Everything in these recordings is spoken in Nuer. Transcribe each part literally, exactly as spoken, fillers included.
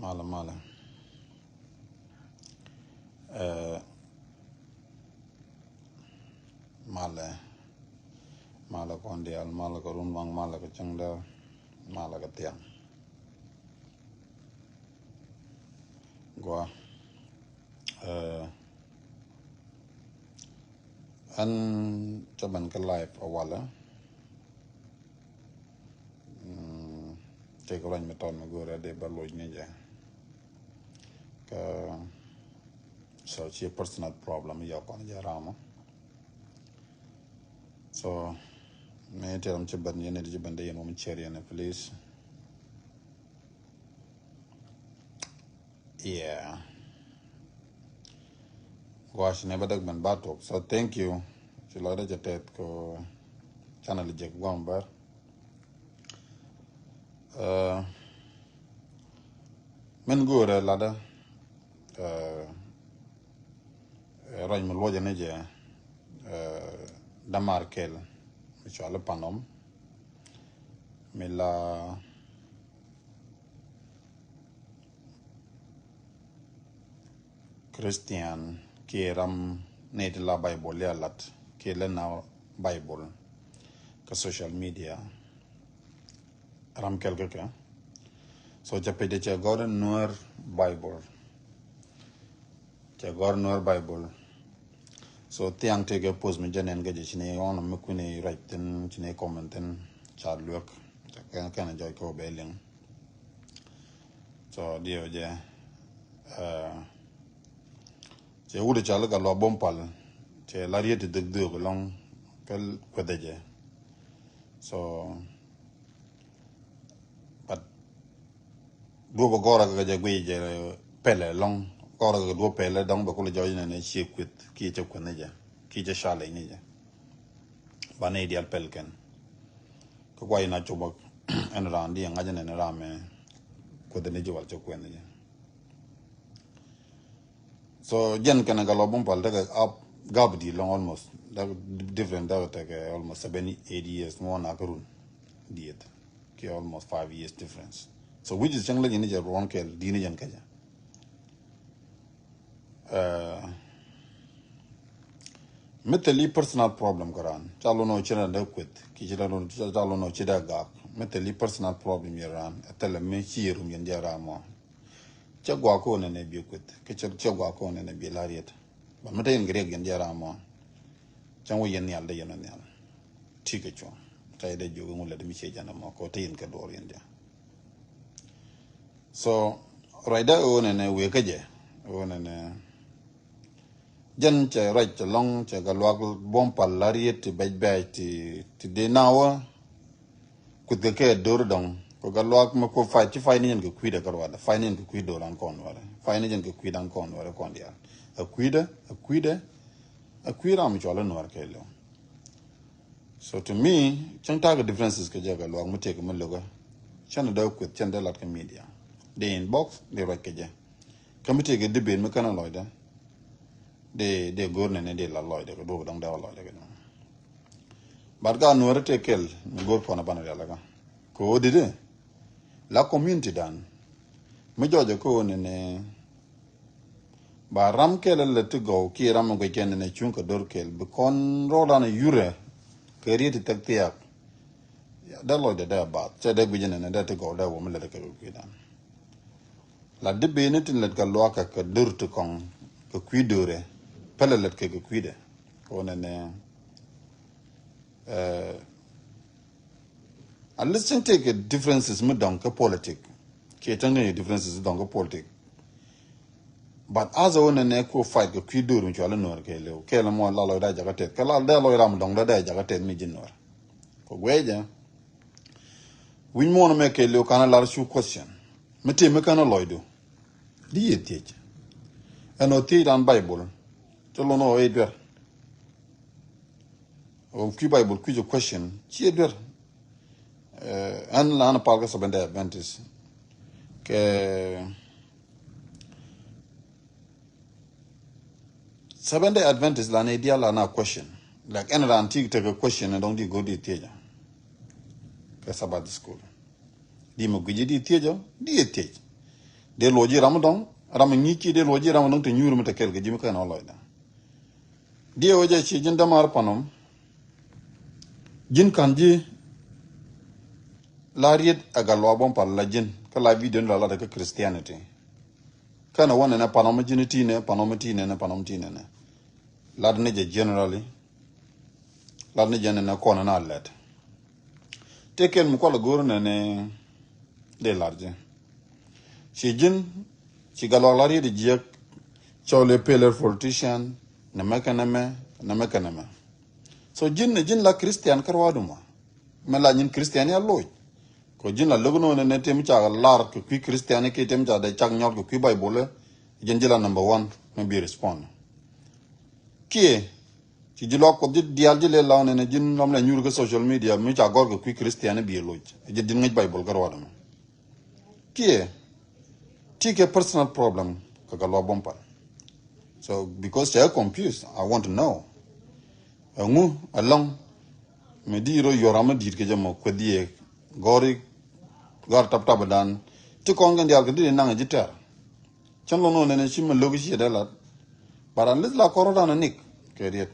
Malɛ, malɛ. Ɛ, malɛ. Malɛ kɔn diaal, malɛ kɛ runwaŋ, malɛ kɛ cäŋdäär, malɛ kɛ thiaŋ. Gua. Ɛ, ɛn cä ben kä live a walɛ. Mm, tëëkɛ ruac mi tɔt mi go̱o̱rɛ dee bä loc ni jɛ. Kä, so, ci personal problem yɔ kɔn jɛ ram. So, mi tɛɛr mi ci ben yɛn, ci ben dee yɛn wä mi cɛr yɛn, please. Yeah. Gua̱a̱c ni bä däk ben ba tok. So thank you. Ci lɔcdä cɛ tɛth kɛ channel jek guam bär. Ɛ, min go̱o̱rɛ ladä, ɛ, ɛ, ruac mi luɔcɛ ni jɛ, ɛ, Damar Kel, mi cɔal i̱ Panom, mi la Christian kiɛ ram ni ti la Bible ya lat kiɛ lɛ na Bible kä social media. Ram kɛl kä kɛ. So cɛ page cɛ gɔr Nuer Bible. Cɛ gɔr Nuer Bible. So thiaŋ tëëkɛ post mi jɛ nɛn kä jɛ, ci ni ɣɔn mi kuini ruac thin, ci ni comment thin, ca luek. Ca kɛn, kɛn jɔc kɛ wä bɛ liŋ. So diɛ wä jɛ, ɛ, cɛ wut cal kɛ lɔ bom pal, cɛ la riet ti dhek dhek lɔŋ kä kuethɛ jɛ. So, but duɔpɛ gɔrä kɛ jɛ guiy jɛ pɛlɛ lɔŋ, gɔrä kɛ duɔp pɛlɛ dɔŋ bɛ kulɛ jɔc nɛnɛ ciɛ kueth kiɛ cɛ kueth ni jɛ kiɛ cɛ challenge ni jɛ. Ba ni dial pɛl kɛn. Kä guay na copä ɛn ran di ŋa̱c nɛnɛ ram mɛ kueth ni jɛ wal cɛ kueth ni jɛ. So jɛn kɛnɛ kɛ lɔ bum pal tekɛ up gap di lɔŋ almost. Dak different dak tekɛ almost seven, eight years ŋuɔn a kärun dieth. Kiɛ almost five years difference. So which is cäŋ lɛ jɛ ni jɛ ruɔn kɛl di ni jɛn kɛ jɛ. Ɛ, mi thil i̱ personal problem kä raan. Ca lon ɔ ci raan dee kueth. Ki ci raan, ca lon ɔ ci dee gak. Mi thil i̱ personal problem yɛ raan. Ɛ thilɛ mi ci yɛ rum yɛn jɛ raan mɔ. Cɛ guak kɔn nɛnɛ bi kueth. Kä cɛ, cɛ guak kɔn nɛnɛ bi la riet. Ba mi te in giriɛk yɛn jɛ ram mɔ. Cɛ wä yɛn nhial de yɛn nhial. Ti kɛ cuɔ. Ca yɛ dee jiök in wulɛ de mi cɛ jɛn mɔ. Kɔ te in kɛ duɔr yɛn jɛ. So, ruacdä ɣöö nɛnɛ wëë kä jɛ. Ɣöö nɛnɛ. Jɛn cɛ ruac cɛ lɔŋ cɛ kɛ luak buɔ̱m pal la riet ti bɛc bɛc ti, ti dee na wä. Kuth kɛ kɛ do̱r dɔ̱ŋ. Kɛ kɛ luak mɛ ku fight, ci fight ni jɛn kɛ kui̱dɛ kä ruadɛ. Fight ni jɛn kɛ kui̱ do̱r an kɔn wɛrɛ. Fight ni jɛn kɛ kui̱dɛ an kɔn wɛrɛ kɔn diaal. Ɛ kui̱dɛ, ɛ kui̱dɛ, ɛ kui̱ ram mi cual in wɛrɛ kɛ lɛw. So to me, cäŋ ta̱a̱ kɛ differences kɛ jɛ kɛ luak mi tëëk mi lokä. Cɛn dee kueth, cɛn dee lat kɛ media. Dee inbox, dee ruac kɛ jɛ. Kä mi tëëk kɛ debate mi kɛn a lɔcdɛ. Dee, dee go̱o̱r nɛnɛ dee la lɔcdɛ kɛ duɔ̱k dɔ̱ŋ dee wä lɔcdɛ kɛ dɔ̱ŋ. But ka nuɔ̱ɔ̱ri tëë kɛl mi go̱o̱r puɔ̱n a banɛ rial kä. Kɛ ɣöö didɛ la community dan mi jɔɔcɛ kɛ ɣöö nɛnɛ ba ram kɛl a lät ti gɔw kiɛ ram mi guic kɛn nɛnɛ cuŋ kɛ do̱r kɛl bi kɔn rɔɔdan a yurɛ kɛ riet ti thɛk thiaak. Dee lɔcdɛ dee a baath cɛ dee guic nɛnɛ dee ti gɔw dee wä mi lät kɛ kɛ kui̱dan. La di beni tin lät kɛ luakä kɛ dur ti kɔŋ kɛ kui̱ durɛ pälɛ lät kɛ kɛ kui̱dɛ. Kɛ wä nɛnɛ, eh, at least cin tëëkɛ differences mi dɔŋ kä politic. Kiɛ cin tëëkɛ differences mi dɔŋ kä politic. But as a wä nɛnɛ ko fight kɛ kui̱ dur mi cual in nuɔr kɛ liw kɛ lɛ mɔ la lɔc da jakä tɛth kɛ la dee lɔc ram dɔŋ da dee jakä tɛth mi ji̱ nuɔr. Kɛ guɛcɛ wi̱ny muɔn mɛ kɛ liw kan a lar cu question. Mi tëë mi kän a lɔcdu. Di yɛ thiec. Ɛn ɔ thiec dan Bible. Cɛ lon ɔ ɛ duer. Ɔ kui̱ Bible kui̱ cɛ question. Ci ɛ duer. Ɛn la an pal kä Seventh Day Adventist. Kɛ Seventh Day Adventist la ni dial la na question. Like ɛn ran ti tekɛ question ni dɔŋ di go̱r di thiec. Kɛ Sabbath school. Di mi guic di thiec ɔ, di thiec. Dee luɔc ji̱ ram mi dɔ̱ŋ, ram mi ŋi̱i̱c kiɛ dee luɔc ji̱ ram mi dɔ̱ŋ te nyuur mi te kɛl kɛ ji̱ mi kɛn ɔ lɔcdɛ. Diɛ wä jɛ ci ji̱n dämaar pa̱nɔm. Ji̱n ka̱n ji̱ la riet a gat luaak buɔ̱m pal la ji̱n kä la video ni la lat kä Christianity. Kɛn a wä nɛnɛ pa̱nɔm mi ji̱n ti nɛ, pa̱nɔm mi ti nɛnɛ, pa̱nɔm ti nɛnɛ. Lat ni jɛ generally. Lat ni jɛ nɛnɛ kɔn na lɛt. Tëë kɛn mi kual a go̱o̱r nɛnɛ dee lar jɛ. Ci ji̱n, ci gat luaak la riet jiäk, cɔl i̱ failure politician, nɛmɛ kɛ nɛmɛ, nɛmɛ kɛ nɛmɛ. So ji̱n ni ji̱n la Christian kä ruaadumɔ. Mɛ la nyin Christian ya loc. Kɛ ji̱n la lo̱k nɔ nɛnɛ tëë mi ca lar kɛ kui̱ Christian kiɛ tëë mi ca dee cak nyɔt kɛ kui̱ Bible. Ji̱n ji̱ la number one mi bi respond. Kiɛ ci ji̱ luaak Kuɔth ji̱ diaal ji̱ lɛ law nɛnɛ ji̱n ram lɛ nyuur kä social media mi ca gɔr kɛ kui̱ Christian bi loc. Ji̱n ji̱n ŋäc Bible kä ruaadumɔ. Kiɛ ti kɛ personal problem kɛ gat luaak buɔ̱m pal. So because cɛ confused, I want to know. Ɛŋu ɛlɔ̱ŋ mi di ro yɔr ram mi di̱i̱t kɛ jɛ mɔ kueth yɛ gɔri gar tap tap dan ti kɔn kɛn diaal kɛ di naŋ ji̱ tɛr. Cän lɔn wä nɛnɛ ci mi lo̱k ci dee lat. But at least la kɔrɔ dan a nik kɛ riet.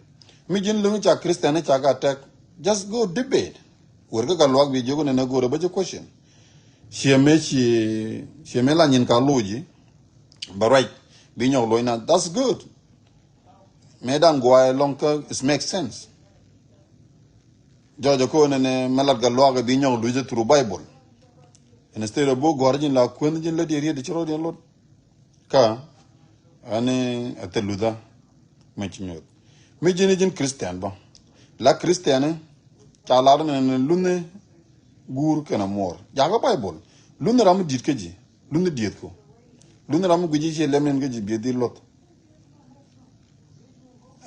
Mi ji̱n lo̱ŋ ca Christian ca ka tɛk. Just go debate. Wer kä gat luaak bi jiök nɛnɛ go̱o̱r a bä ci question. Ciɛ mëë ci ciɛ mëë la nyin ka lo̱c ji̱. Bɛ ruac bi nyɔk lo̱c na, that's good. Mëë dan guay lɔŋ kä it makes sense. Jɔɔc a ko̱o̱n ɛn mɛ lat gat luaak bi nyɔk luc through Bible. Instead of bo gɔ̱r ji̱n la kuën ji̱n lät yɛ riet ci rɔ̱ yɛn lot. Kä ɛn a thil luth a mɛ ci nyuɔth. Mi ji̱n ji̱n Christian bä la Christian ca lar ni lunh ni guur kɛn a muɔɔr jakä Bible. Lunh ni ram mi di̱t kä ji̱, lunh ni dieth ku, lunh ni ram mi guic ci lɛm ni kä ji̱ bi dhil luth.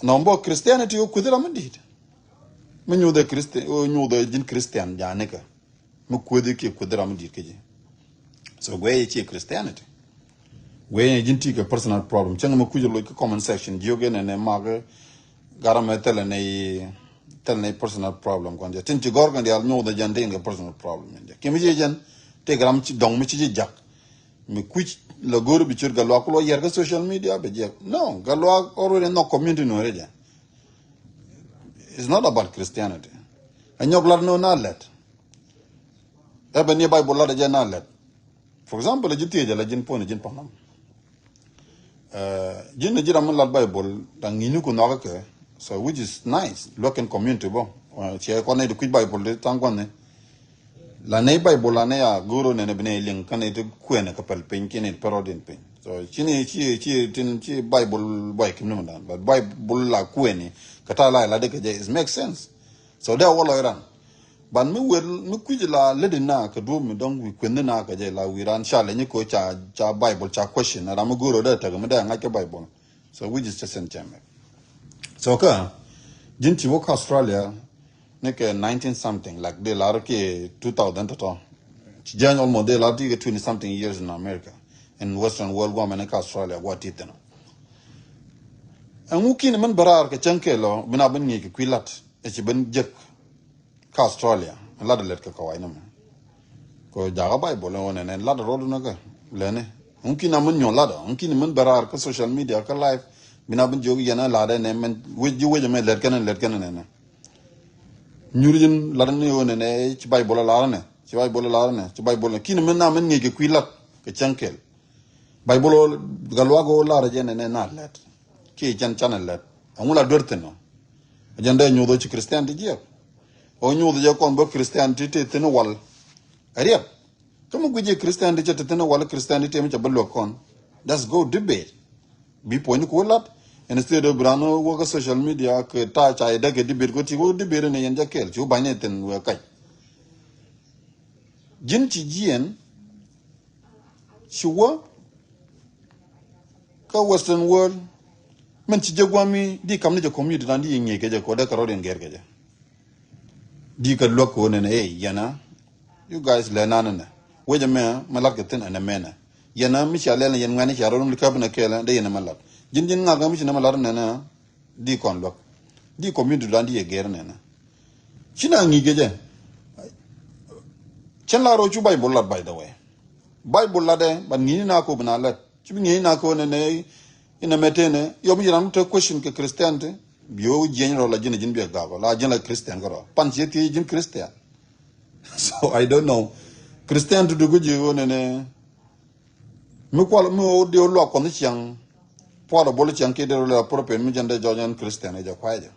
Nɔm bä Christianity wä kueth ram mi di̱t. Mi nyuth ɛ Christian, wä nyuth ɛ ji̱n Christian janikɛ. Mi kueth kiɛ kueth ram mi di̱t kä ji̱. So guɛ yɛ ciɛ Christianity. Guɛ yɛ ji̱n ti kɛ personal problem. Cäŋ mi kuc loc kä comment section jiök yɛ nɛnɛ mak. Gat ram mɛ thilɛ nɛ, thilɛ nɛ personal problem kɔn jɛ. Tin ci gɔr kɛn diaal nyuth ɛ jɛn tin kɛ personal problem jɛ. Kiɛ mi ci jɛn tëëk ram ci dɔŋ mi ci ji̱ jak. Mi kui̱c la go̱o̱r bi ciöt gat luaak ku luɔ yɛr kä social media bɛ jiɛk. No, gat luaak already nhɔk community nuɔ̱ɔ̱rɛ jɛ. It's not about Christianity. A nyɔk lat ni wä na lɛt. Ɛ bɛ ni Bible lat jɛ na lɛt. For example, ji̱ thiec jɛ la ji̱n puɔ̱n ji̱n pa̱nam. Ji̱n ni ji̱ ram mi lat Bible da̱ŋ ŋi̱ni ku nhɔk kɛ. So which is nice. Luäk kɛn community bä. Ciɛ kɔn ni di kui̱c Bible di tha̱a̱ŋ gua̱n ni. La nɛy Bible la nɛy a go̱o̱r nɛn bi nɛy liŋ kä nɛy ti kuɛn kä pɛl piny kiɛ nɛy ti pɛl rɔɔdiɛn piny. So ci ni ci ci tin ci Bible buay kim ni mɛ dan, but Bible la kuɛn ni kä ta̱a̱ la la dee kɛ jɛ, it makes sense. So dee a wä lɔc ran. But mi wel mi kui̱c la ledi na kɛ duɔ̱p mi dɔ̱ŋ wi̱i̱ kuɛn ni na kɛ jɛ la wi̱i̱ ran ca lɛ nyi ko ca ca Bible ca question ram mi go̱o̱r dee tek mi dee ŋa̱c kɛ Bible. So which is just in cɛmɛ. So kä ji̱n ci wä kä Australia ni kɛ nineteen something, like dee lar kɛ two thousand tɔtɔ. Ci jäny almost dee lar ti kɛ twenty something years in America. In Western world guamɛ ni kä Australia gua ti thin. Ɛŋu kin min bɛ raar kɛ cäŋ kɛ lɔ bin a bin ŋi̱i̱c kɛ kui̱ lat ɛ ci bin jek. Kä Australia lat lɛt kɛ kawai ni mɛ. Ko jakä Bible wä nɛnɛ lat rɔɔdu ni kɛ lɛni. Ŋun kin a min nyuɔn lat ɔ, ŋun kin min bɛ raar kä social media kä live. Bin a bin jiök yɛn a lat ɛnɛ mɛn wec ji̱ wec ɛmɛ lɛt kɛn lɛt kɛn nɛnɛ. Nyur ji̱n lat ni wä nɛnɛ ci Bible a lar nɛ, ci Bible a lar nɛ, ci Bible nɛ. Kin min a min ŋi̱i̱c kɛ kui̱ lat kɛ cäŋ kɛl. Bible ɔ gat luak ɔ lar jɛ nɛnɛ na lɛt. Kiɛ cɛn can lɛt. Ɛŋu la duer thin ɔ. Jɛn dee nyuth ɔ ci Christian ti jiɛk. Ɔ nyuth jɛ kɔn bä Christian ti ti thin wal. Ɛ riɛk. Kä mi guic jɛ Christian ti cɛ ti thin wal Christian ti ti mi cɛ bä luäk kɔn. That's go debate. Bi puɔ̱ny ku lat. Instead of bi ran wä kä social media kɛ ta̱a̱ ca yɛ dee kɛ debate kɛ ti wä debate ni yɛn jɛ kɛɛl ci wä ba̱ny ni thin wee kac. Ji̱n ci jiɛn ci wä kä Western world. Min ci jɛ guami di kam ni jɛ community dan di yɛ ŋi̱i̱c kɛ jɛ kɛ wä dee kɛ rɔɔd yɛn gɛr kɛ jɛ. Di kɛ luäk kɛ wä nɛnɛ ɛ yɛn a. You guys lɛ nan nɛ wecɛ mɛ mɛ lat kɛ thin ɛnɛ mɛnɛ. Yɛn a mi cia lɛl yɛn ŋuɛn cia rɔɔd ni käp nɛ kɛɛl dee yɛn mɛ lat. Ji̱n ji̱n ŋakä mi ci nɛ mɛ lat nɛnɛ. Di kɔn luäk di community dan di yɛ gɛr nɛnɛ. Ci na ŋi̱i̱c kɛ jɛ. Cɛn la rɔ cu Bible lat, by the way. Bible latdɛ, but ŋi̱i̱ni na ko bi na lät. Ci bi ŋi̱i̱ni na ko nɛnɛ, inɛ mɛ tenɛ, yɔ mi ji̱ ram te question kɛ Christianity, bi wä jiɛny rɔ la ji̱n, ji̱n bi a gap, la ji̱n la Christian kärɔ. Pan ci thiec ji̱n Christian. So I don't know. Christian to du ku ji̱ wä nɛnɛ, mi kual, mi wä di wä luak kuɔn ciɛŋ, pual wä bol ciɛŋ ki di wä lɛ appropriate mi jɛn dee jɔɔc ɛn Christian ɛ jɛ kuay jɛ.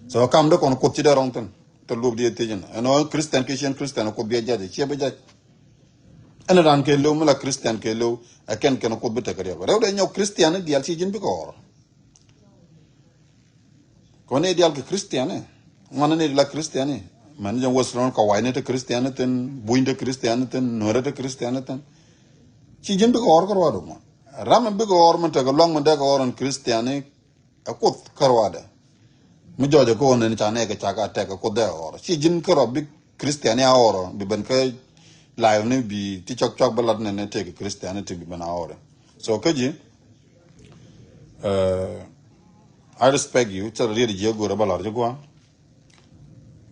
So kam de kɔn kuoth ci dee rɔŋ thin. Te luop di thiec ɛn. Ɛn ɔ Christian ki cien Christian kuoth bi a judge, cie bi judge. Ɛn ran kɛ lew, mi la Christian kɛ lew, ɛ kɛn kɛn kuoth bi tek riɛk. Rɛw dee nyɔk Christian ni dial ci ji̱n bi kɛ ɣɔr. Kɔn ni dial kɛ Christian ni. Ŋuan ni di la Christian ni. Mɛn jɛn Western kɛ wa̱i̱ni te Christian ni thin, buny te Christian ni thin, nuɛrɛ te Christian ni thin. Ci ji̱n bi kɛ ɣɔr kɛ ruaadu mɔ. Ram mi bi kɛ ɣɔr mi tek luaŋ mi dee kɛ ɣɔr ɛn Christian ni. Ɛ kuoth kärɔadɛ. Mi jɔɔcɛ kä ɣöö nɛn ca nɛɛkɛ ca ka tɛk ɛ kuoth dee ɣɔr. Ci ji̱n kärɔ bi Christian ni a ɣɔr bi ben kä live ni bi ti cɔk cɔk bi lat nɛn ni tëëk Christian ni ti bi ben a ɣɔr. So kä ji̱, eh, I respect you. Cɛ riet ji̱ a go̱o̱rɛ ba lar ji̱ gua̱a̱.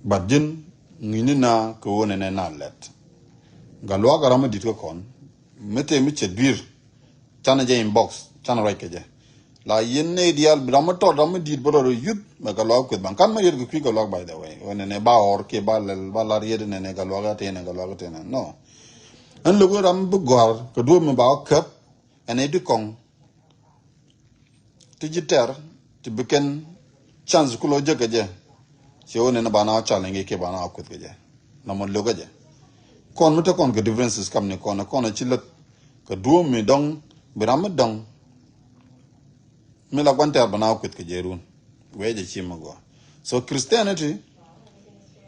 But ji̱n ŋi̱ni na kɛ ɣöö nɛn ni na lɛt. Gatluak a ram mi di̱t kä kɔn. Mi tëë mi cɛ dui̱r. Canɛ jɛ inbox, canɛ ruac kɛ jɛ. La yɛn nɛy diaal bi ram mi tɔt, ram mi di̱i̱t bä rɔ yuth, mɛ Gatluak kueth ban. Kan mɛ riet kɛ kui̱ Gatluak, by the way. Wä nɛnɛ ba ɣɔr kiɛ ba lɛl, ba la riet nɛnɛ Gatluak a tënɛ, Gatluak a tënɛ. No. Ɛn lo̱k ram mi bi gɔ̱a̱r kɛ duɔ̱ɔ̱p mi ba wä käp, ɛn ɛ di kɔŋ. Ti ji̱ tɛr, ti bi kɛn chance ku lɔ jek kɛ jɛ. Ciɛ wä nɛn ba na challenge kɛ ba na kueth kɛ jɛ. Na mɔ lo̱k kɛ jɛ. Kɔn mi te kɔn kɛ differences kam ni kɔn, kɔn ci lät. Kɛ duɔ̱ɔ̱p mi dɔŋ, bi ram mi dɔŋ. Mi la guan tɛr ba na kueth kɛ jɛ run. Wee jɛ ci mi gɔaa. So Christianity,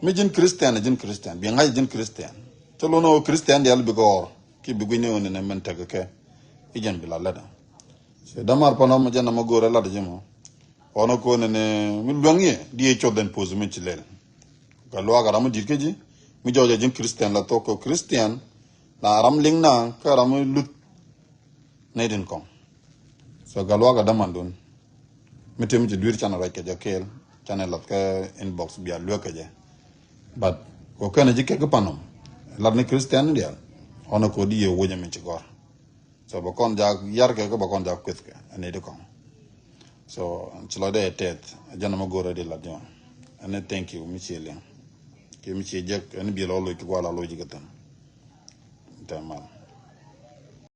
mi ji̱n Christian, ji̱n Christian. Bi ŋa̱c ji̱n Christian. Te lo̱n ɔ Christian dial bi gɔɔr. Ki bi gui̱ni wä nɛnɛ mɛn tek kɛ. I̱ jɛn bi la lät. Cɛ dämaar pan ɔmɔ jɛn nɔmɔ go̱o̱rɛ lat ji̱ mɔ. Ɣɔn ɛ ko̱n ɛn mi luäŋ yɛ di yɛ cuɔth ɛn puɔth mi ci lɛl. Gatluak a ram mi di̱t kä ji̱ mi jɔɔc a ji̱n Christian la thok kɛ Christian. La ram liŋ na kä ram mi luth. Nɛy tin kɔŋ. So Gatluak a dämandun. Mi tim ci dui̱r canɛ ruac kɛ jɛ kɛɛl canɛ lath kä inbox bia luek kɛ jɛ. But kɔ kɛn a ji̱ kek kä pan ɔm lat ni Christian ni dial. Ɣɔn ɛ ko̱ di yɛ wuɔ̱c ɛmɛ ci gɔ̱r. So bɛ kɔn jak yar kɛ kä bɛ kɔn jak kueth kɛ ɛn iti kɔn. So ci lɔ dee tɛth jɛn mɛ go̱r adi lat jɔn. Ɛn thank you mi ci liŋ. Ki mi ci jek ɛn bi lɔ loc ki gua la loc ki thin. Tɛ mal.